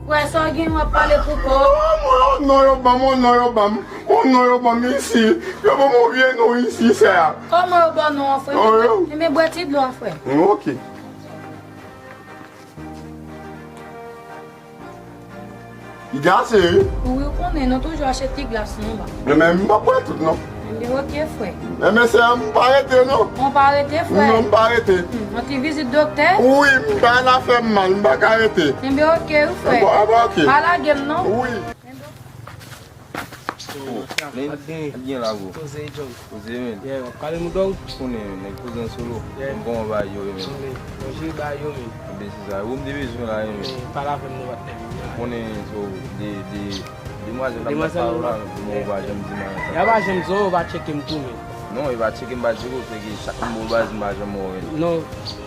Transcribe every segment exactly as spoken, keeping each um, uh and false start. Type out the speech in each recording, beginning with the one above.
Frè, sa w gen w ap pale pou kò w? Oh, mwen, yon non yo ban m, yon non yo ban m, yon non yo ban m isi. Yo ban m yon vye non isi, sè a. Kòman yo ba w non an, frè? Oh, yo. Enben, bwè ti dlo a, frè. Mm, ok. Li gase, wi. Wi, ou konnen, nou toujou achte ti glas nou ba. Men, men, m pa bwè tout, non. Enben, ok, frè. Enben, sè a, m pa rete, non. Ou pa rete, frè? Non, m pa rete. Hmm, yon ti vizit doktè? Wi, m pa la fè m mal, m pa ka rete. Enben, ok, wi, frè. Enben, enben, ok. Pa lage m, non. Wi. Len, ap gen la, bro. Poze, John. Poze, men. Yeah, w ap kale nou dò. Konnen, men, nèg poze an solo. Yeah. Bon, kòman bagay yo ye, men? Anben, manje bagay yo, men. Anben, se sa. Ou m te bezwen la, ye, men. Men, pale avè m, nou pa t nèg. Konnen, so, de, de, demwazèl la, m pa la, men, ou pa janm di m anyen. Ya pa janm di w, ou pa tcheke m tou, men. Non, e pa tcheke m pa tcheke w, se ke chak m ba w baz, m pa janm wè w, men. Non,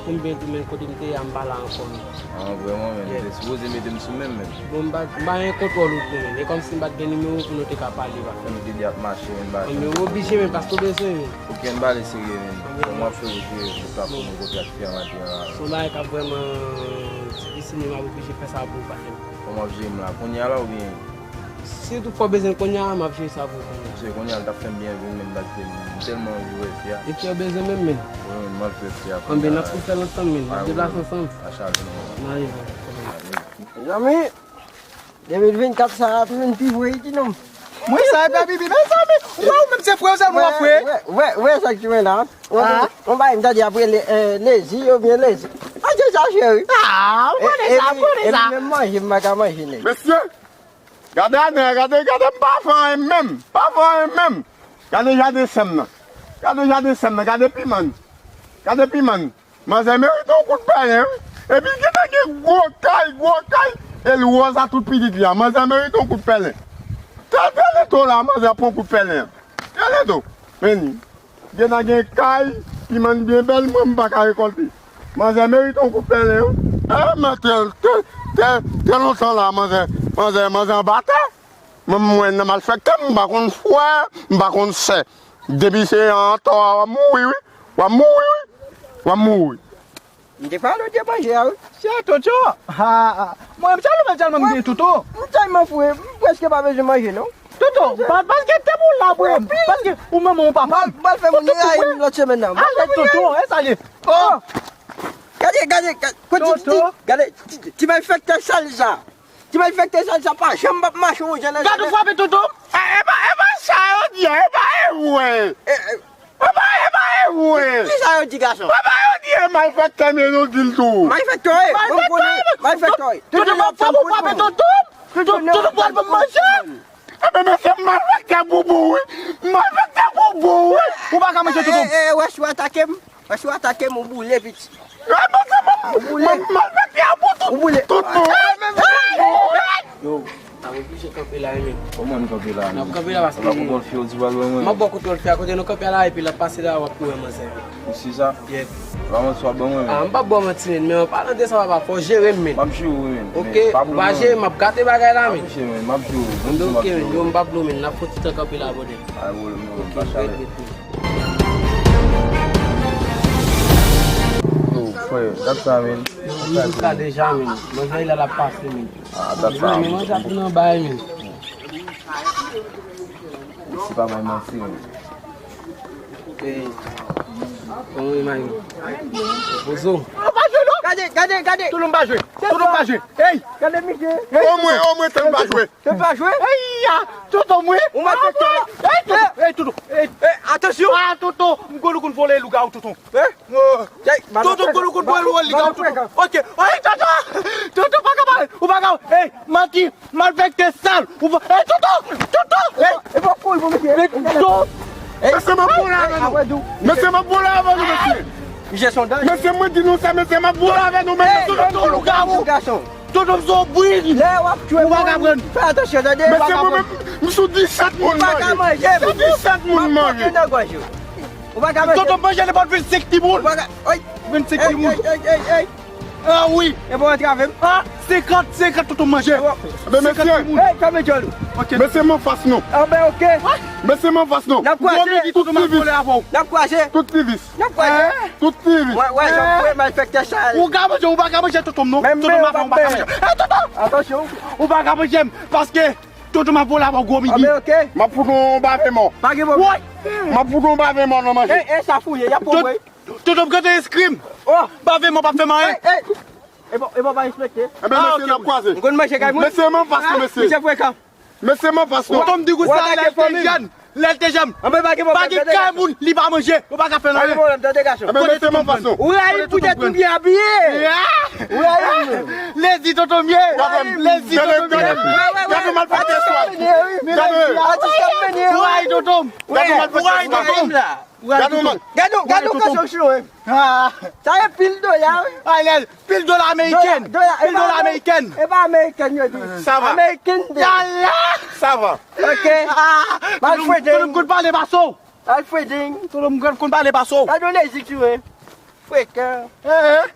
pou m byen di w, men, kote m te ye a, m pa la ankò, men. Ah, vrèman, men. Yeah. Ou te sipoze mete m sou men m, men. Bon, m pa, m pa gen kontwòl ou tou, men. E kòmsi m pa t gen nimewo w pou nou te ka pale, pa. Fè m te di ap mache, men, m pa. Anben, ou oblije, men, paske w bezwen, men. Ok, ann pale serye, men. Anben. Kòman w ap fè pou jwe, pou kapab pou nou kontre ak fi a maten an la? Se yon bagay k ap vrèman difisil, men m ap oblije fè sa pou ou, pa. Kòman w ap jere m la? Kounye a la oubyen? Si tout fwa w bezwen kounye a, m ap jere sa pou ou kounye a. Paske kounye a, l t ap fè m byen vin, men m pa t, m tèlman anvi wè fi a. E kiyè w bezwen menm, men? Wi, men m anvi wè fi a. Anben, n ap tou fè l ansanm, men. N ap deplase ansanm. A chaje, non. N ale, frè. Mezanmi, de mil vennkat sa a ap vin pi vre wi, ti nonm. Mwen sa, epa bibi, mezanmi, ou wè ou menm se frè w sèlman w ap frè. Wè, wè, wè sa k tou la. Ou wè, ou wè, m ta di ap rele, eh, Lezi oubyen Lezi. A, se sa, cheri. Ah, ou konnen sa, ou konnen sa. E, e, e menm manje, m pa ka manje, nèg. Mesye, gade anè, gade, gade, m pa fè anyen menm. Pa fè anyen menm. Gade jaden sè m nan. Gade jaden sè m nan, gade piman. Gade piman. Manzè merite yon kout pèlen, wi. Epi gentan gen gwo kay, gwo kay. E l wòz a tout pitit li a. Manzè merite yon kout pèlen. Tè, tè leto la, manzè pran kout pèlen an. Tè leto. Men li. Gentan gen kay, piman byen bèl, mwen m pa ka rekòlte. Manzè merite yon kout pèlen, wi. E, men tè, tè, tè, tè lontan la, manzè, manzè, manzè anba tè. Mwen, mwen nan malfektè, m pa konn frè, m pa konn sè. Depi se an tò a, w ap mouri, wi. W ap mouri, wi. W ap mouri. M te pale w de manje a, wi. Se Toto. Ha, ha. Mwen, m tèlman, mwen tèlman m gen Toto. M tèlman fou, m prèske pa bezwen manje, non. Toto, pa, paske te pou la, frè. Paske ou manman, ou papa. Mwen, mwen fè moun rayi m lòt semèn nan. Ale, Toto, e sa ye. Oh. Gade, gade, gade, kote ti, ti, gade, ti, ti malfektè sal sa. Ti malfektè sal sa pa janm p ap mache yon jan nan. Gade ou frape Toto. E, e pa, e pa sa yo di a, e pa e vre. E, e, E pa, e pa e vre. Ki sa yo di, gason? E pa yo di e malfektè, men nou di l tou. Malfektè, wi. Mwen konnen malfektè, wi. Toto, m ap fè pou frape Toto. Toto, Toto pral ban m manje. Enben, mesye, malfektè boubou, wi. Malfektè boubou, wi. Ou pa ka manje Toto. E, e, wè si w atake m. Wè si w atake m, ou boule, piti. Ou boule. Malfektè a pou tout, tout moun. Yo, n ap oblije kanpe la, wi, men. Kòman n kanpe la, men? N ap kanpe la paske. Ou pa konprann fi yo di pral ban mwen? M ap ba w kontwòl fi a, kote nou kanpe a la, epi l ap pase la, w ap tou wè manzè. Ou si sa? Yeah. Ou pa manti w ap ban mwen, men. Ah, m p ap ba w manti, men, men an palan de sa, papa, fò w jere m, men. M ap jere w, wi, men. Ok, ou pa jere m, m ap gate bagay la, men. M ap jere w, men. M ap jere w, wi. Ok, men, yo, m p ap ba w, men. N ap fè yon ti tan kanpe la, brother. Ay, bro, m pa chale. Yo, frè, dat sa, men. Yo, m di sa deja, men. Manzè la, l ap pase, men. Ah, dat sa. Men manje ap vin anba, men. Se pa bay manti, men. Ey. Kòman w ye, Mayo? Pozo. Gade, gade, gade. Touloum pa jwe. Touloum pa jwe. Ey. Gade misye. Omwen, omwen, Touloum pa jwe. Touloum pa jwe. Ey, ya. Toto, mwen. Ou mèt fè la. Ey, Toto. Ey, Toto. Ey. Ey, atansyon. Ah, Toto. M konnen ou konn vole lougawou, Toto. Hein? Toto, konnen ou konn vole lougawou, Toto. Ok. Ey, Toto. Toto, pa ka pale. Ou pa ka. Ey, manti. Malfektè sal! Ou pa, ey, Toto! Toto! Ey! E pa kouri pou misye. Toto! Mesye, m ap boule avè nou. Mesye, m ap boule avè nou, mesye. Misye se yon danje. Mesye, mwen di nou sa, mesye, m ap boule avè nou, mesye. Toto, lougawou. Gason. Toto, m se yon bwil. Lè w ap tchwe moun, fè atansyon, tande. Mesye, mwen menm, m sou disèt moun manje. Sou disèt moun manje. Ou pa ka manje. Toto, manje nenpòt vennsenk timoun. Vennsenk timoun. Ey, ey, ey, ey. Ah wi. E bon, antrave m. Ah, senkant, senkant tonton manje. Senkant timoun. Hey, fèmen djòl ou. Ok. Mesye, m anfas nou. Ah ben, ok. Mesye, m anfas nou. N ap kwaze. Gwo midi, tout tivis. N ap kwaze. Tout tivis. N ap kwaze. Tout tivis. Wè, wè, jan m voye malfektè sa. Ou ka manje, ou pa ka manje tonton m non. Tonton m ap fè, ou pa ka manje. Eh, tonton! Atansyon. Ou pa ka manje m, paske tonton m ap vole avè w gwo midi. Ah ben, ok. M ap fout ou yon bave mò. Pa gen pwoblèm. Woy! M ap fout ou yon bave mò nan manje. Eh, eh, sa fouye, y ap pran w. Tonton m gentan enskri m. Oh. Bave mò p ap fè m anyen. Eh, eh. E bon, e bon, pa respekte. Enben, mesye, n ap kwaze. M konn manje kay moun. Mesye, m anfas nou, mesye. Misye frekan. Mesye, m anfas nou. Tonton m di w sa, lè l te jèn. Lè l te jèn. Pa gen kay moun, li pa manje. Ou pa ka fè l anyen. Pa gen pwoblèm, tande gason. Enben, mesye, m anfas nou. Ou rayi m poutèt ou byen abiye. Ou rayi m. Lezi tonton m ye. Lezi tonton m ye. Gade malfektè sa. Gade. Atis ap mennen. Ou rayi tonton m. Gade malfektè sa. Ou rayi tonton m. Gade w, gade w, gade w kanpe sou chou, wi. Ah. Sa e pil dola, wi. Alèz, pil dola amerikèn. Dola, dola, pil dola amerikèn. E pa amerikèn yo di. Sa va. American day. Yala. Sa va. Ok. Ah. Malfreding. Tout moun konn pale pa sou. Malfreding. Tout moun konn pale pa sou. Gade w lezi tou, wi. Frekan. Eh, eh.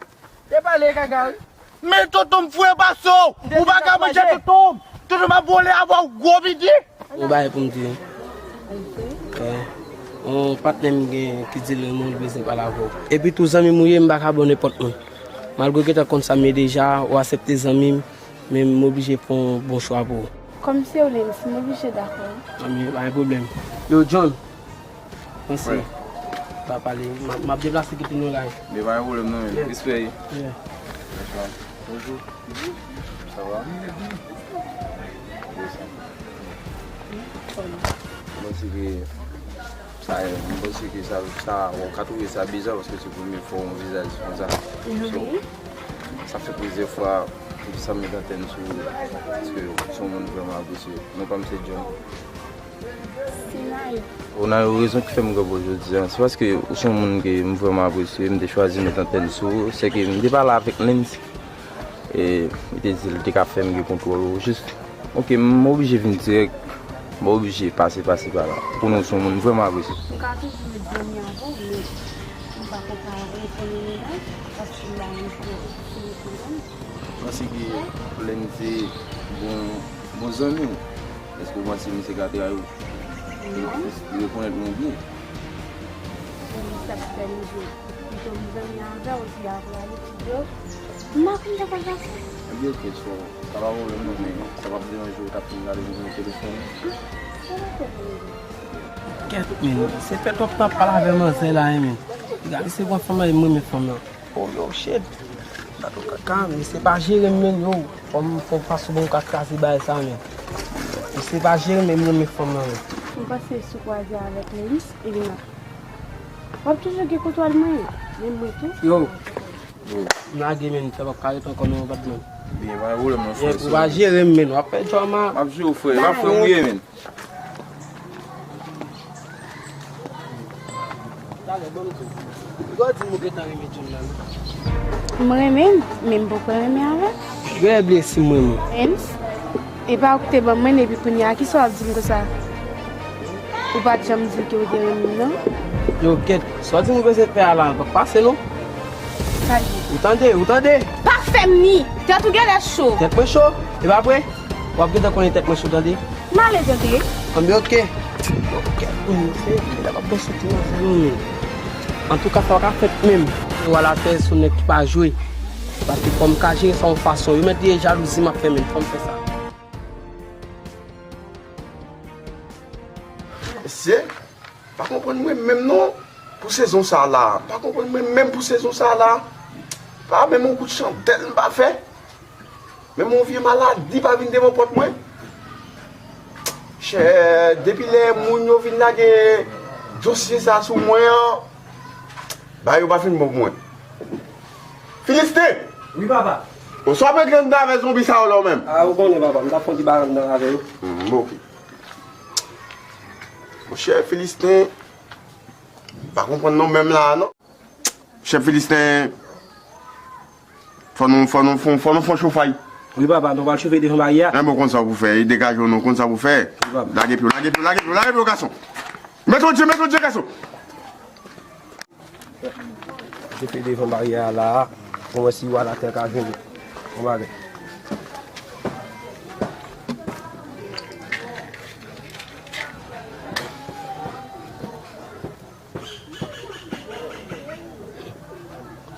Te pale kaka, wi. Men tonton m fre pa sou. Ou pa ka manje tonton m. Tonton m ap vole avè w gwo midi. Yon bagay pou m di w. Eh, yon patnè m gen ki di l renmen w, li bezwen pale avè w. Epi tou zanmi m ou ye, m pa ka ba w nenpòt moun. Malgre w gentan konn sa m ye deja, ou aksepte zanmi m, men m oblije pran yon bon chwa pou ou. Kòm se w, Lens, m oblije dakò. Anben, pa gen pwoblèm. Yo, John. Mèsi. Pa pale. M ap, m ap deplase kite nou la. Men pa gen pwoblèm non, men. Respè. Bonjou. Sa va? Mwen se ke sa, mwen panse ke sa, sa, ou ka twouve sa bizar paske se premye fwa yon vizaj konsa. So, sa fè plizyè fwa, epi sa met antèn sou ou, paske ou se yon moun vrèman apresye. Non pa m se John. Ou nan yon rezon ki fè m grangou jodi a. Se paske ou se yon moun ke m vrèman apresye, m te chwazi met antèn sou ou. Se ke m te pale avèk Lens. E, li te di l te ka fè m gen kontwòl ou. Jis, ok, m oblije vin dirèk. M oblije pase, pase pa la. Pou nou se yon moun vrèman apresye. M ka toujou ret zanmi avè w, men m pa konpare fenomen an, paske m pa menm fenomen. Paske Lens se bon, bon zanmi w. Èske w panse misye ka trayi w? Non. Li rekonèt mwen byen. Polis ap fè m jwe. Pito m zanmi avè w, epi apre ale pi do. M pa konn sa k ap pase. Ebyen, ok, so, sa pa pwoblèm non, men sa p ap deranje w t ap fin gade m nan telefòn? Kèt, men, se fè twòp tan ap pale avè manzè la, wi, men. Gade, se bon fanm la, e m renmen fanm nan. Oh, yo, shit. Bato kaka, men se pa jere m, men, yo. Fò m, fò m fason bon ka kraze bagay sa, men. Men se pa jere m, men m renmen fanm nan, men. M panse si w kwaze avèk Melis, epi n ap, w ap toujou gen kontwòl mwen, menm mwen tou. Yo. Yo. M lage, men, sa p ap ka ret ankò, non, patnè. Byen, pa gen pwoblèm, non, frè. Ou pa jere m, men, w ap fè djòma. M ap jere w, frè. M ap fè w mouye, men. Talè, ban m di w. Ou di m ou gentan renmen John nan, non? M renmen l, men m poko renmen avè l. Gade bliye si m renmen w. Ems, e pa ou ki te ban m mwen, epi kounye a, kisa w ap di m konsa? Ou pa t janm di l ke w te renmen m, non? Yo, kèt, sa w di m ou bezwen fè a la, pa pase, non? Sa l ye? Ou tande, ou tande? Pa fè m ni! Tèt ou genlè cho! Tèt mwen cho? E pa vre? W ap gentan konnen tèt mwen cho, tande? M ale tande. Anben, ok. Ok, se la m ap danse tou nan zye nou, men. Antouka, sa pa ka fèt menm. Yo, ala fè sou nèg ki pa jwe. Paske fò m ka jere sa yon fason. Yo mèt di e jalouzi m ap fè, men fò m fè sa. Mesye, pa konprann mwen menm non, pou sezon sa la. Pa konprann mwen menm pou sezon sa la. Pa menm yon kout chandèl m pa fè. Menm yon vye maladi pa vin devan pòt mwen. Chè, depi lè moun yo vin lage dosye sa sou mwen an, bagay yo pa fin bon pou mwen. Filisten! Wi, papa. Oswa pe grenn avè zonbi sa yo la ou menm? A, ou konnen, papa, m t ap fè yon ti bagay anndan avè yo. Hmm, ok. Monchè, Filisten, pa konprann non menm la a, non. Chèf Filisten, fò nou, fò nou, fò, fò nou fè chofay. Wi, papa, nou pral chofe devan baryè a. Enben, ou konn sa pou fè, e degaje w, nou konn sa pou fè. Wi, papa. Lage pye w, lage pye w, lage pye w, lage pye w, gason. Mèt w dye, mèt w dye, gason. Chofe devan baryè a la. Bon, mwen si Wa Latè ka jwenn yon bagay.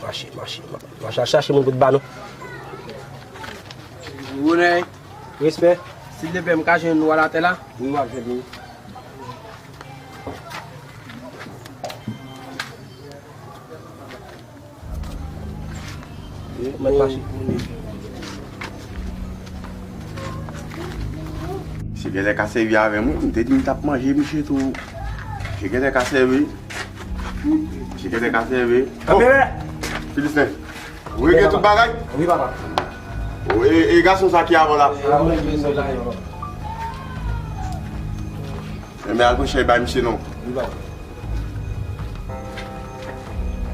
Mache, mache, mache al chache moun pou t ba nou. Bonè. Respè. Silvouplè, m ka jwenn Wa Latè la? Wi, w ap jwenn li. Mèt mache. Misye genlè ka sèvi avè m, wi. M te di m t ap manje misye tou. Misye genlè ka sèvi. Misye genlè ka sèvi. Kanpe! Filisten. Ou regle tout bagay? Wi, papa. E, e gason sa ki avè w la? Enben, al pran chèy bay misye non.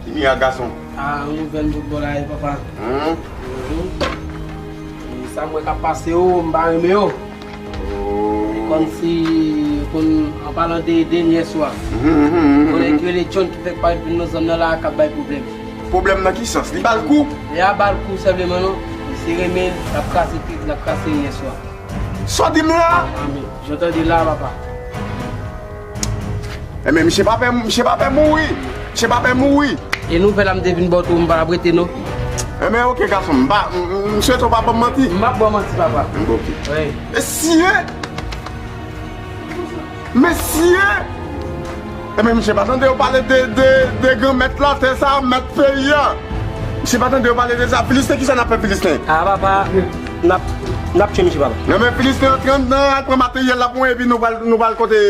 Ki mirak gason? A, yon nouvèl m pot ba w la, wi, papa. Hum. Mhm. E sa m wè k ap pase yo, m pa renmen yo. Oh. E kòmsi, konn, an palan de, de nyès ou a. Mhm, mhm, mhm, konnen ki rele John ki fèk parèt vin nan zòn nan la, k ap bay pwoblèm. Pwoblèm nan ki sans? Li ba l kou? Li pa ba l kou sèlman non. Misye renmen l, l ap kraze, l ap kraze nyès ou a. Sa w di m la? Amen. Jan w tande la, papa. Enben, misye pa pè, misye pa pè mouri. Misye pa pè mouri. E nouvèl la m te vin ba w tou, m pa t ap rete non. Enben, oke, gason m, m pa, m, m, m swete w pa ban m manti. M p ap ba w manti, papa. M, oke. Wi. Mesye! Mesye! Enben, misye pa tande yo pale de, de, de granmèt latè sa, mèt peyi a. Misye pa tande yo pale de sa. Filisten, kisa n ap fè Filisten? A, papa, n ap, n ap tchwe misye, papa. Enben, Filisten antre anndan, al pran materyèl la pou mwen, epi nou pral, nou pral kote,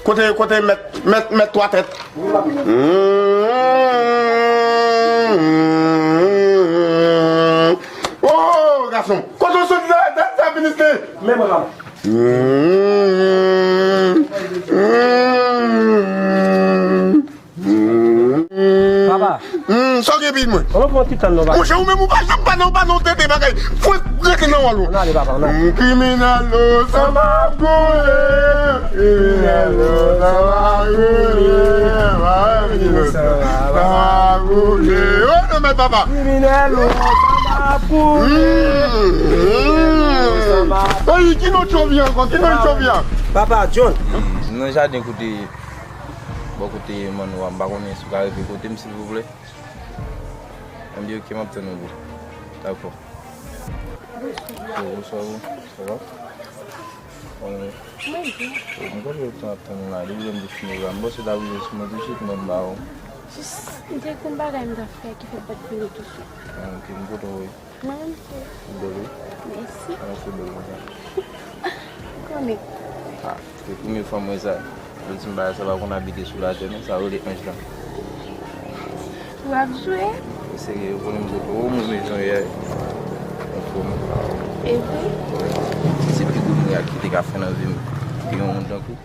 kote, kote mèt, mèt, mèt twa tèt. Oh, gason! Kote w sot la, tèt sa, Filisten? Men mwen, papa. Papa. Sa w gen epi mwen? An nou pran ti tan non, papa. Monchè, ou menm ou pa janm pa nan, ou pa nan tete bagay. Fwèt rete nan wòl ou. Ann ale, papa, ann ale. Kriminèl o, sa m ap koule. Kriminèl o, sa m ap koule. Kriminèl o, sa m ap koule. Oh non, men papa. Kriminèl o, sa m ap koule. Kriminèl o, sa m ap koule. Ay, ki non tchòv li ankò? Ki non tchòv li a? Papa John. Nan jaden kote, bò kote Manno a, m pa konnen si w ka rive kote m, silvouplè. Mwen di, oke, m ap tann ou, bro. Dakò. Bonswa. Bonswa, bro. Sa va? Mwen byen. Mwen byen. Mwen konn yo tan ap tann ou la, depi lè m te fini la, m panse w t ap rive sou mwen tousuit, men m ba w. Jis, m te gen yon bagay m t ap fè ki fè m pa t vini tousuit. Ah, oke, m kontan wè w. Mwen menm tou. Ou bèl, wi. Mèsi. An, se bèl konsa. Ou konnen. Ah, se premye fwa m wè sa. Yo di m bagay sa pa konn abite sou latè, non, sa yo rele anj lan. W ap jwe? Ou serye, yo konnen m sot. Oh, mwen menm jan yè. Anfòm. E vre? Wi. Se pi gwo mirak ki te ka fè nan vi m. Gen yon moun tankou.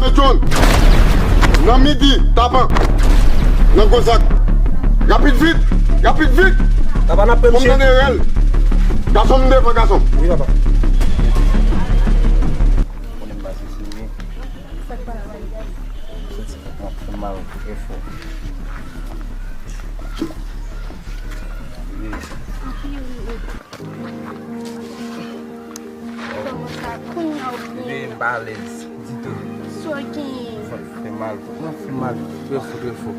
Men John, nan midi, tapan, nan gwo zak. Rapid vit, rapid vit. Papa, n ap pran misye. Fò m tande rèl. Gason m devan, gason. Wi, papa. Konnen m pase sou li. Sa k pale avè l? Santi kòk mwen ap fè m mal trè fò. Kòman sa? Kounye a w byen? Bebe, m pa alèz ditou. Sa w genyen? Sa fè mal, kòk mwen ap fè m mal trè fò, trè fò.